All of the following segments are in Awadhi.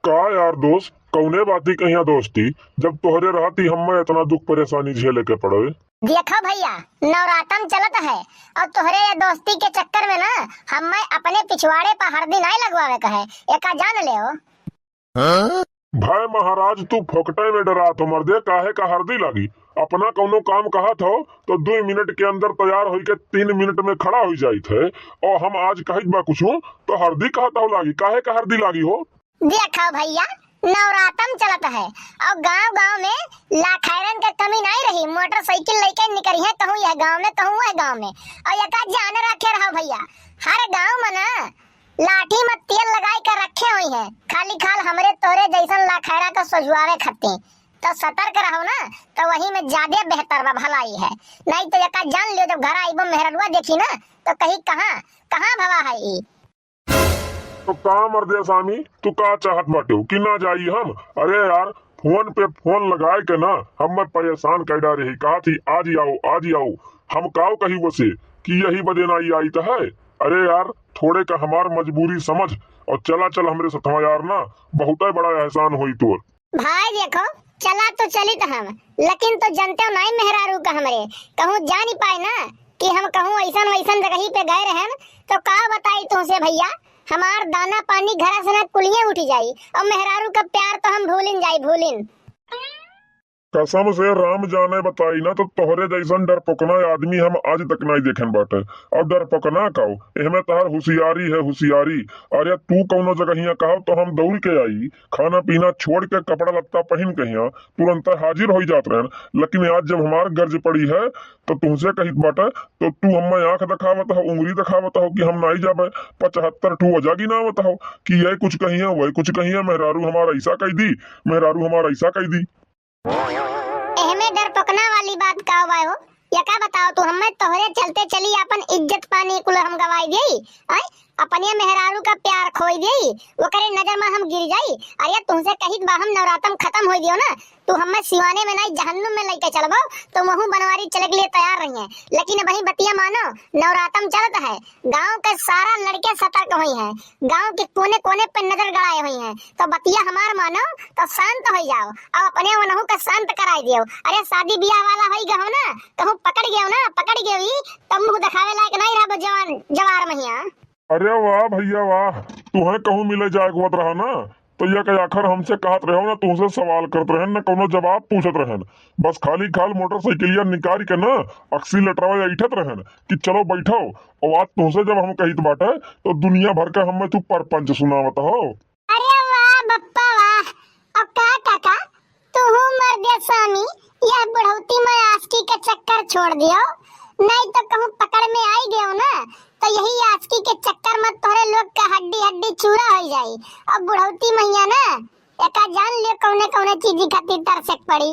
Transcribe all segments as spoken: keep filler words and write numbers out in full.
का यार दोस्त, कौने बाती कहिया दोस्ती, जब तोहरे रहती हम्मे इतना दुख परेशानी झेले के पड़े? देखो भैया, नवरातन चलत है और तोहरे ये दोस्ती के चक्कर में ना हम्मे अपने पिछवाड़े पर हरदी नाई लगवावे के है, एका जान लेओ। भाई महाराज, तू फोकटे में डरात हो मर्दे, काहे का हरदी लागी? अपना कौनो काम कहत हो तो दुई मिनट के अंदर तैयार होई के तीन मिनट में खड़ा होई जाइत है, और हम आज कहित बा कुछ तो हरदी कहत हो लागी, काहे का हरदी लागी हो? देखो भैया, नवरातन चलत है और गांव गांव में लाखैरन के कमी नाई रही, मोटरसाइकिल लेके निकरी है, कहूँ यह गांव में, कहूँ वह गांव में, और एका जान रखे रहो भैया, हर गांव में ना लाठी में तेल लगाई के रखे हुई हैं, खाली खाल हमरे तोरे जैसन लाखैरा के सोझुआवे खातिर। तो सतर्क रहो ना, तो वही में ज्यादा बेहतर बा, भलाई है। नहीं तो एका जान लियो, जब घर आईबो मेहररुआ देखी ना, तो कही, "कहाँ, कहाँ भवा है ई?" तो का मर्दे सामी, तू का चाहत बाटे कि ना जाई हम? अरे यार, फोन पे फोन लगाए के ना हमें परेशान कर डारे ही, कहा थी, "आज ही आओ, आज ही आओ।" हम काव कही वसे कि यही बदे ना ही आई तो है। अरे यार, थोड़े का हमार मजबूरी समझ और चला चल हमरे सथवा यार ना, बहुत बड़ा एहसान होई तोर। भाई देखो, चला तो चलित हम, लेकिन तो जनते हो नाई मेहरारू का हमरे, कहूँ जानी पाए ना कि हम कहूँ ऐसन वैसन जगही पे गए रहन, तो का बताई तुमसे भैया, हमार दाना पानी घरा से ना कुलिये उठी जाई और मेहरारू का प्यार तो हम भूलिन जाई, भूलिन। कसम से राम जाने बताई ना, तो तोहरे जैसन डरपोकना आदमी हम आज तक नाई देखन बाटे। और डरपोकना काओ, एहमे तहार होशियारी है, होशियारी। अरे तू कौनो जगहिया कहो तो हम दौड़ के आई, खाना पीना छोड़ के कपड़ा लत्ता पहन के हियाँ तुरंत हाजिर होई जात रहन। लेकिन आज जब हमार गर्ज पड़ी है तो तुमसे कहित बाटे, तो तू हम्मे आँख दिखावत हो, उंगली दिखावत हो कि हम नाई जाबे। पचहत्तर ठू वजह गिनावत हो कि ये कुछ कहिया, वह कुछ कहिया, मेहरारू हमार ऐसा कह दी, मेहरारू हमार ऐसा कह दी। एहमे डरपोकना वाली बात का बा हो? या का बताओ तू, हम्मे तोहरे चलते चली आपन इज्जत पानी कुल हम गवाई देई, आय? अपने मेहरारू का प्यार खोई देई, ओकरे नजर में हम गिर जाई। अरे तुमसे कहित बा हम नवरातन खत्म होई दियो ना, तू हम्मे सिवाने में नहीं जहन्नुम में लेके चलबो, तो वहू बनवारी चले के लिए तैयार रही है। लेकिन वही बतिया मानो, नवरातन चलत है, गांव के सारा लड़के सतर्क हुई हैं, गांव के कोने कोने पे नजर गड़ाए हुई हैं। तो बतिया हमार मानो, तो शांत हो जाओ, अब अपने वनहु का शांत कराई दियो। अरे शादी ब्याह वाला होई गहो ना, कहूँ पकड़ गयो ना, पकड़ गयो ई, तब मुँह दिखावे लायक नहीं रहबो जवान जवार महिया। अरे वाह भैया वाह, तुहे कहूँ मिले जाए के होत रहा ना, तो या के आखिर हमसे कहत रहो ना, तुमसे सवाल करत रहन ना, कौनो जवाब पूछत रहन। बस खाली खाल मोटरसाइकिलिया निकाल के ना, एक्सीलेटरवा ऐठत रहन कि चलो बैठो। और आज तुमसे जब हम कहित बाटे, तो दुनिया भर के हमें तू परपंच सुनावत हो। अरे वाह बप्पा वाह। और का काका, तू हूँ मर दे स्वामी, यह बुढ़ौती में आशिकी के चक्कर छोड़ दियो, नहीं तो कहूँ पकड़ में आई गयो ना, तो यही आशिकी के चक्कर में तोहरे लोग का हड्डी हड्डी चूरा हो जाई। और बुढ़ौती मैया ना, एका जान लियो कौने कौने चीज खातिर तरसे के पड़ी।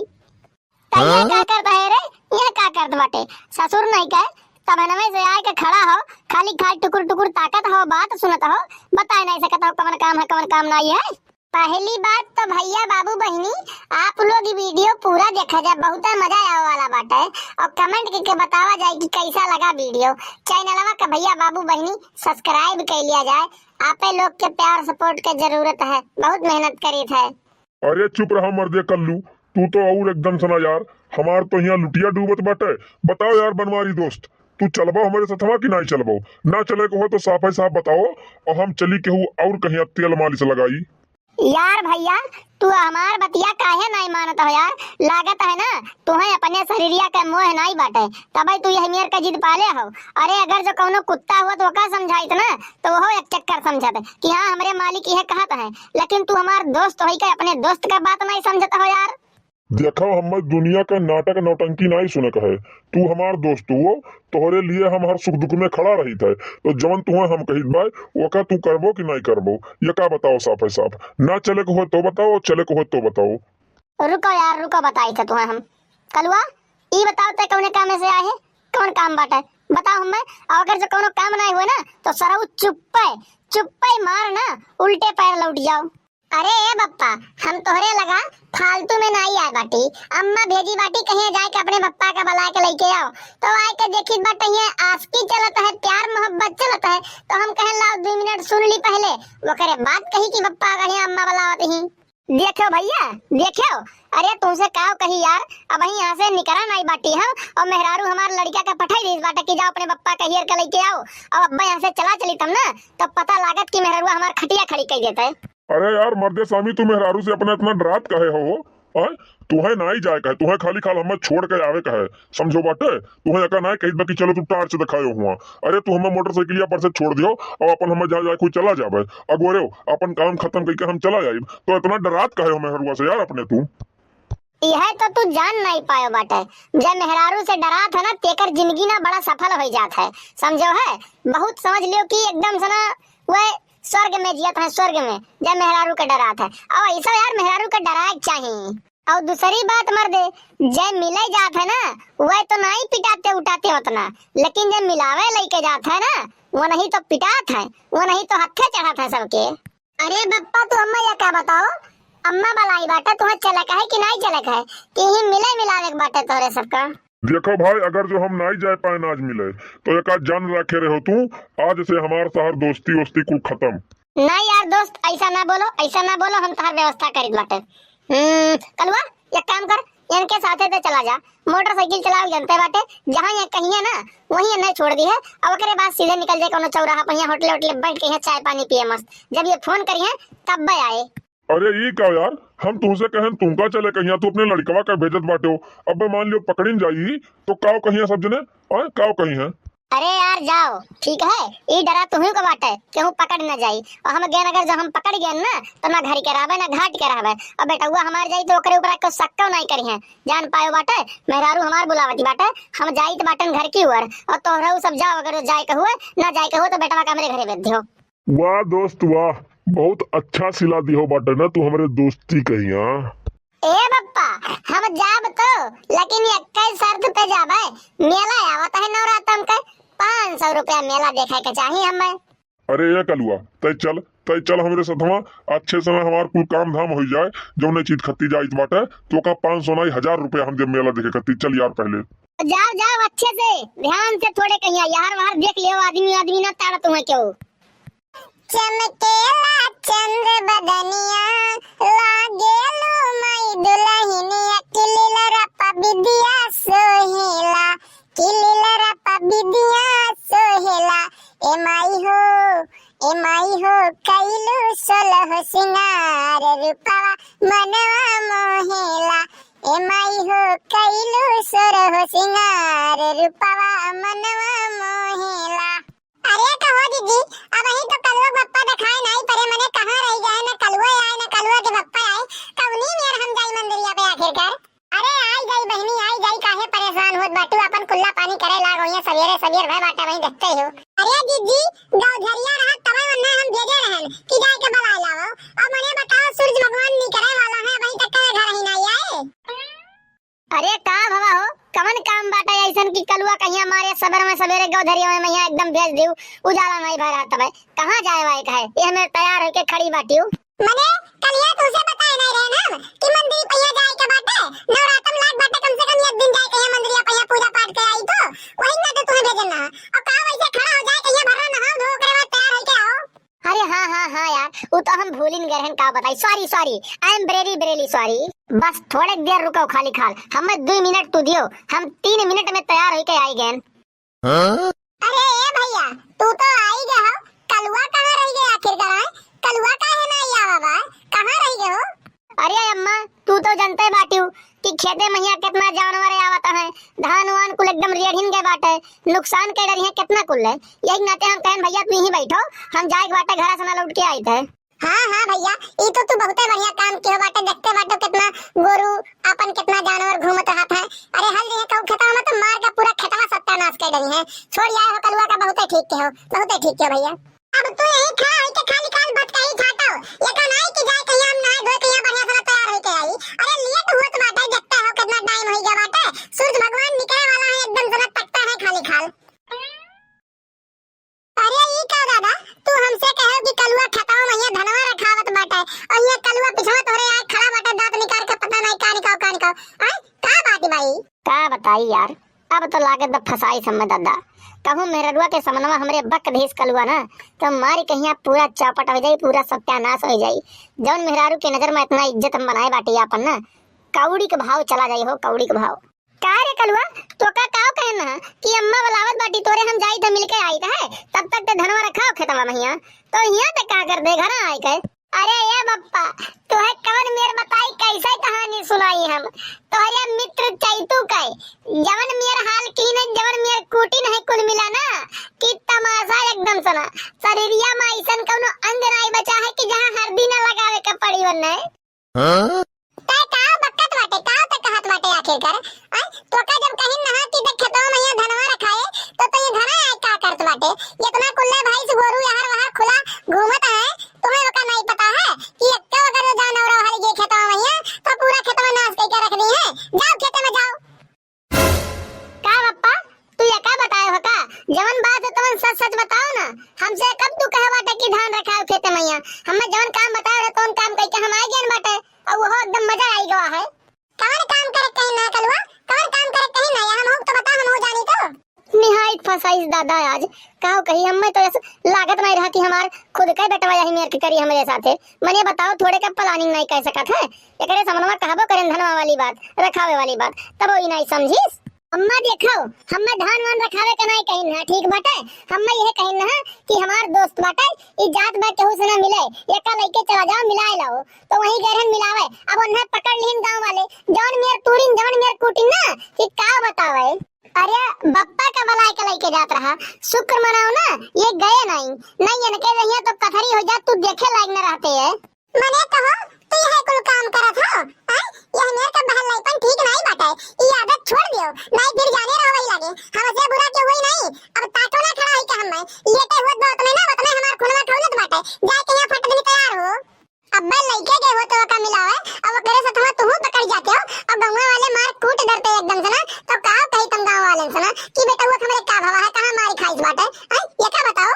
तो ये हाँ? का करत है रे? ये का करत बाटे? ससुर नहीं कहे, तब नवे से आए के खड़ा हो, खाली खाली टुकुर टुकुर ताकत हो, बात सुनत हो, बताए नहीं सकत हो कवन काम है, कवन काम नहीं है। पहली बात तो भैया बाबू बहिनी, आप लोग ई वीडियो पूरा देखा जाए, बहुत मजा आवे वाला बाटे। और कमेंट करके बतावा जाए कि कैसा लगा वीडियो। चैनलवा का भैया बाबू बहिनी सब्सक्राइब कर लिया जाए। आपे लोग के प्यार सपोर्ट के जरूरत है, बहुत मेहनत करीत है। अरे चुप रहा मर्दे कल्लू, तू तो और एकदम सना यार, हमार तो यहाँ लुटिया डूबत बाटे। बताओ यार बनवारी दोस्त, तू चलबो हमारे सथवा कि नहीं चलबो? ना चले को हो तो साफे साफ बताओ, और हम चली केहू और कहीं तेल मालिश लगाई। यार भैया, तू हमार बतिया काहे नहीं मानत हो यार? लागत है ना, तुहे अपने शरीरिया के मोह नहीं बाटे, तबे तू यह मेर का जिद पाले हो। अरे अगर जो कौनो कुत्ता हुआ तो ओका समझाइत ना, तो वो एक चक्कर समझत कि हाँ हमरे मालिक यह कहत है, लेकिन तू हमार दोस्त होई के अपने दोस्त का बात नहीं समझत हो यार। देखो हमें दुनिया का नाटक नौटंकी नहीं सुने का है, तू हमार दोस्त हो, तोहरे लिए हम हर सुख दुख में खड़ा रहित है, तो जवन तुहे हम कहित बाय ओका तू करबो कि नहीं करबो, ये का बताओ साफे साफ। ना चले को हो तो बताओ, चले को हो तो बताओ। रुको यार रुको, बताई थे तुहे हम। कलुआ, ई बताओ ते कौने काम से आए है, कौन काम बाटे, बताओ हमें। और अगर जो कौनो काम नहीं हुए ना तो सरऊ चुप्पे चुप्पे मार ना उल्टे पैर लौट जाओ। अरे ए बप्पा, हम तोहरे लगा फालतू में नाई आए बाटी। अम्मा भेजी बाटी कहिया जाए के अपने बप्पा का बलाए के लइके आओ। तो आए के देखित बाटे हियाँ आशिकी चलत है, प्यार मोहब्बत चलत है। तो हम कहे लाओ दुइ मिनट सुन ली पहले, ओकरे बाद कही कि बप्पा कहिया अम्मा बलावत ही। देखो भइया, देखो, अरे तुमसे काव कही यार, अबहीं यहाँ से निकरा नाई बाटी हम, और मेहरारू हमार लड़िका के पठाई दीस बाटे कि जाओ अपने बप्पा कहियर के लइके आओ। अब अब्बा यहाँ से चला चली तब ना, तब पता लागत कि मेहरारू हमार खटिया खड़ी कइ देते। अरे यार मर्दे सामी, तू मेहरारू से अपना इतना डरात काहे हो? आय? तुहे नाई जाए कहे, तुहे खाली खाल हमें छोड़ के आवे कहे, समझो बाटे? तुहे एका नाई कहित बा कि चलो तू टार्च दिखायो हुआ। अरे तू हमें मोटरसाइकिलिया पर से छोड़ दियो और अपन हमें जहाँ जाए कोई चला जावे। अगोरे हो, अपन काम खत्म करके हम चला जाइब। तो इतना डरात काहे हो मेहरुआ से यार अपने तू? यह तो तू जान नाई पायो बाटे। जे मेहरारू से डरात है ना, तेकर जिंदगी ना बड़ा सफल हो जात है, समझो है? बहुत समझ लियो कि एकदम से ना वह स्वर्ग में जियत है, स्वर्ग में, जे मेहरारू के डरात है। और ऐसा यार मेहरारू के डराए के चाही। और दूसरी बात मर्दे, जे मिले जात है ना, वह तो नाई पिटाते उटाते उतना, लेकिन जे मिलावे लइके जात है ना, वो नहीं तो पिटात है, वो नहीं तो हत्थे चढ़ात है सबके। अरे बप्पा, तू अम्मा या का बताओ, अम्मा बलाई बाटे, तुम्हें चलक है कि नाई चलक है कि ही मिले मिलावे के बाटे तोरे सबका? देखो भाई, अगर जो हम नाई जाए पाए ना आज मिले, तो एका जान रखे रहो तू, आज से हमार तहार दोस्ती वोस्ती कुल खत्म। ना यार दोस्त, ऐसा ना बोलो, ऐसा ना बोलो, हम तहार व्यवस्था करित बाटे। हम्म, कलुआ, एक काम कर, इनके साथे ते चला जा, मोटरसाइकिल चलावे जनते बाटे, जहाँ ये कहिए ना, वहीं इन्हें छोड़ दी है, और ओकरे बाद सीधे निकल जाए कोनो चौराहा पर, यहाँ होटल वोटल बैठ के यहाँ चाय पानी पिए मस्त। जब ये फोन करिए, तब बे आए। अरे ई का यार, हम तुमसे कहन तुमका चले कहिया, तू अपने लड़कवा का भेजत बाटे हो। अब मान लियो पकड़िन जाई तो काव कहिया सब जने, आय काव कहिया? अरे यार जाओ, ठीक है, ई डरा तुहू का बाटे, केहू पकड़ न जाई। और हम गेन अगर जो हम पकड़ गए ना, तो ना घर के रहबे ना घाट के रहबे। और बेटउआ हमार जाई तो ओकरे ऊपर को सक्को नहीं करी है, जान पायो बाटे, मेहरारू हमार बुलावती बाटे, हम जाइत बाटन घर की ओर। और तोहरा सब जाओ, अगर जाए के हुए, ना जाए के हुए तो बेटवा का हमरे घरे भेज दियो। वाह दोस्त वाह, बहुत अच्छा सिला दिहो बाटे ना तू हमरे दोस्ती कहिया। ए बप्पा, हम जाब तो, लेकिन एक्के शर्त पे जाबे। मेला आवत है नवरातन के, पाँच सौ रुपया मेला देखे के चाही हमें। अरे ए कलुआ, तै चल, तै चल हमरे सथवा, अच्छे से हमार कुल काम धाम हो जाए, जौने चीज खत्ती जाइत बाटे, तो का पाँच सौ नाई, हजार रुपया हम जब मेला देखे खत्ती। चल यार पहले। जाओ, जाओ, अच्छे से, ध्यान से थोड़े कहिया, यार वार देख लियो, आदमी, आदमी ना ताड़ा तुम्हें क्यों। चमकेला चंद बदनिया, लागेलू माई दुलहिनिया, किलिलरप बिदिया सोहेला, किलिलरप बिदिया सोहेला। ए माई हो, ए माई हो, कइलू सोलह सिंगार, रूपवा मनवा मोहेला। ए माई हो, कइलू सोरह सिंगार, रूपवा मनवा मोहेला। अरे कहो दीदी, अबहीं तो कलुआ के बप्पा देखाए नाई परे, मने कहाँ रहि गए, न कलुआ आए, न कलुआ के बप्पा आए, कवनी मेर हम जाई मंदिरिया पे आखिरकार? अरे आई गई बहिनी, आई गई, काहे परेशान होत बाटू, अपन कुल्ला पानी करे लाग होइया, सवेरे सवेर भय बाटा वहीं देखते हो। अरे दीदी, गौधरिया रहत तबे ओन्हे हम भेजे रहन कि जाए के बलाए लावो। अब मने बताओ, सूरज भगवान निकरे वाला है, अबहीं तक के घर ही नाई आए। अरे का भवा हो, कवन काम बाटे ऐसन कि कलुआ कहिया मारे सबर में सवेरे गौधरिया में यहाँ एकदम भेज दियो, उजाला नाई भय रहत तबे। कहाँ जाए वाए का है? ये हमें तैयार होके खड़ी बाटियो। मने कलिया तुझे बताए नाई रहे ना कि मंदिर पहिया जाए के बाटे, नवरातन लाग बाटे, कम से कम एक दिन जाए कहिया मंदिरिया पहिया पूजा पाठ के आई तो, वही ना तो तुम्हें भेजन ना। और का वैसे खड़ा हो जाए कहिया भर्रा नहाओ धो ओकरे बाद तैयार होके आओ। अरे हाँ, हाँ, हाँ यार, वो तो हम भूलिन गए रहन, का बताई, sorry, sorry, I am very, very sorry। बस थोड़े देर रुको खाली खाल, हमें दुई मिनट तू दियो, हम तीन मिनट में तैयार होके आई गए। हाँ? अरे ए भैया, तू तो आई गए हो, कलुआ कहाँ रहि गए आखिरकार, आय? कलुआ काहे ना आवा बा? कहाँ रहि गए हो? अरे अम्मा, तू तो जनते बाटिउ कि खेते महिया कितना जानवर आवत है, धान वान कुल एकदम रेढ़िन गए बाटे, नुकसान के डरिहे कितना कुल है। यही नाते हम कहन भैया तू ही बैठो, हम जाए के बाटे घरा से ना लौट के आइत है। हाँ, हाँ भैया, ई तो तू बहुते बढ़िया काम किहो बाटे, देखते बाटो कितना गोरू आपन कितना जानवर घूमत रहत है। अरे हल दिहे कहू खेतवा में तो मार के पूरा खेतवा सत्यानाश कर डरिहे। छोड़ आए हो कलुआ का, बहुते ठीक के हो, बहुते ठीक के हो भैया। अब तू यही खड़ा होई के खाली खाल बतकही झाटो। ये का नाई कि जाए कहिया हम नहाए धोए कहिया बढ़िया से तैयार होई के आई। अरे लेट होत बाटे, देखते हो कितना टाइम होई गया बाटे। सूरज भगवान निकले वाला है, एकदम से तकता है खाली खाल। अरे ई का दादा, तू हमसे कहे कि कलुआ खेतवा में ये धनवा रखावत बाटे और ये बताई यार, अब तो लागत बा फंसाई सब में दादा। कहूँ मेहररुआ के समनवा हमरे बक देहिस कलुआ ना, तो मारी कहिया पूरा चौपट हो जाई, पूरा सत्यानाश हो जाई। जौन मेहरारू के नजर में इतना इज्जत हम बनाए बाटी आपन ना, कौड़ी के भाव चला जाई हो, कौड़ी के भाव। का रे कलुआ, तोका काव कहन ह कि अम्मा बुलावत बाटी तोरे, हम जाइत ह मिलके आइत ह, तब तक ते धनवा रखाव खेतवा महिया। तो हियाँ ते का करत ह घरा आइके? अरे ए बप्पा, तोहे कवन मेर बताई, कैसे कहानी सुनाई हम? तोहरे मित्र चैतू के जवन मेर हाल कीन, जवन मेर कूटिन है कुल मिला ना, कि तमाशा एकदम सना। शरीरिया में अइसन कौनो अंग नाई बचा है कि जहाँ हरदी ना लगावे के पड़ी वन्ने। हाँ? तै का बकत बाटे, का तै कहत बाटे आखिरकार? आय, तोका जब कहिन नहा कि देख खेतवा में यहाँ धनवा रखाए, तो तू ये घरा आए का करत बाटे? इतना कुल्ले भैंस गोरू यहाँ वहाँ खुला घूमत है, तुम्हें ओका नहीं पता है कि एक्को अगर वो जानवर हर गए खेतवा में यहाँ, तो पूरा खेतवा नाश करके रख दी है। जाओ खेते में जाओ। का बप्पा, तू ये का बताए हो का? जवन बात है तवन सच सच बताओ ना। हमसे कब तू कहे बाटे कि धान रखाओ खेते में यहाँ? हमें जवन काम बताओ रहे तवन काम करके हम आए गए बाटे। और वो एकदम मजा आई गवा है। कवन काम करे कहीं ना कलुआ? कवन काम करे कहीं ना? या हमहू तो बता, हमहू जानी तो। निहायत फंसाइस दादा आज। काव कही, हमें तो ऐसा लागत नहीं रहा कि हमार खुद का बेटवा यही मेर के करी हमरे साथे। मने बताओ, थोड़े का planning नहीं कर सकत है। एकरे समनवा कहबो करेन धनवा वाली बात, रखावे वाली बात, तब वो ही नहीं समझिस। अम्मा देखो, हमें धान वान रखावे के नहीं कहिन है, ठीक बाटे? हमें यह कहिन है कि हमार दोस्त बाटे, ई जात बा केहू से ना मिले, एका लइके चला जाओ, मिलाए लाओ। तो वहीं गए रहन मिलावे। अब उन्हें पकड़ लिहिन गाँव वाले, जौन मेर तूरिन, जौन मेर कूटिन ना, कि का बतावे। अरे बप्पा का बुलाए के लइके जात रहा, शुक्र मनाओ ना, ये गए नहीं, नहीं इनके रहिया तो कथरी हो जात, तू देखे लायक न रहते है। मने कहो, तू यह कुल काम करत हो, हैं? यह मेर का बहलाईपन ठीक नहीं बाटे, ई आदत छोड़ दियो, नहीं फिर जाने रहो वही लगे, हमसे बुरा क्यों हुई नहीं, अब ताको ना खड़ा होई का हमें, लेटे हुए दो उतने ना, उतने हमार खूनवा खौलत बाटे, जाए के यहाँ फट देनी तैयार हो। अब्बा लइके गए हो तो ओका मिलावे, अब ओकरे सथवा तुहू पकड़ जाते हो, अब गौवा वाले मार कूट डरते एकदम से ना, तो का कही तुम गाँव वाले से ना कि बेटा वो हमरे का भवा है, कहाँ मारी खाइस बाटे, हैं? ये का बताओ?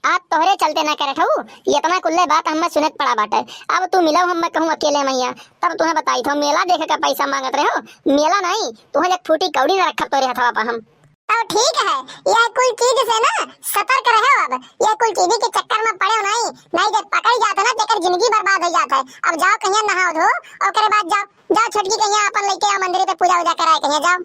आज तोहरे चलते ना करत हूँ, इतना कुल्ले बात हमें सुने के पड़ा बाटे। अब तू मिलो हमें कहूँ अकेले मैया, तब तुम्हें बताई थो, मेला देखे का पैसा मांगत रहे हो, मेला नहीं, तुम्हें एक फूटी कौड़ी ना रखब तोरे हथवा पर हम। तो ठीक है, यह कुल चीज से ना सतर्क रहो अब, यह कुल चीज के चक्कर में पड़े हो नहीं, नहीं जब पकड़ जाता ना तेकर जिंदगी बर्बाद हो जाता है। अब जाओ कहिया नहाओ धो, ओकरे बाद जाओ, जाओ छोटकी कहिया अपन लेके आओ मंदिर पे पूजा वूजा कराए कहिया जाओ।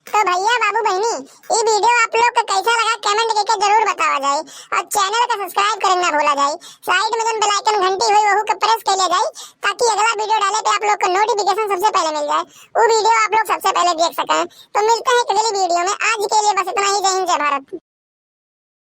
तो भैया बाबू बहनी, ई video आप लोग के कैसा लगा comment करके जरूर बतावा जाए और channel का subscribe करे ना भूला जाए। Side में जौन bell icon घंटी हुई वहू के press कर लिया जाए ताकि अगला video डाले पे आप लोग को notification सबसे पहले मिल जाए, वो video आप लोग सबसे पहले देख सकें। तो मिलते हैं एक अगली video में, आज के लिए बस इतना ही। जय हिंद, जय भारत।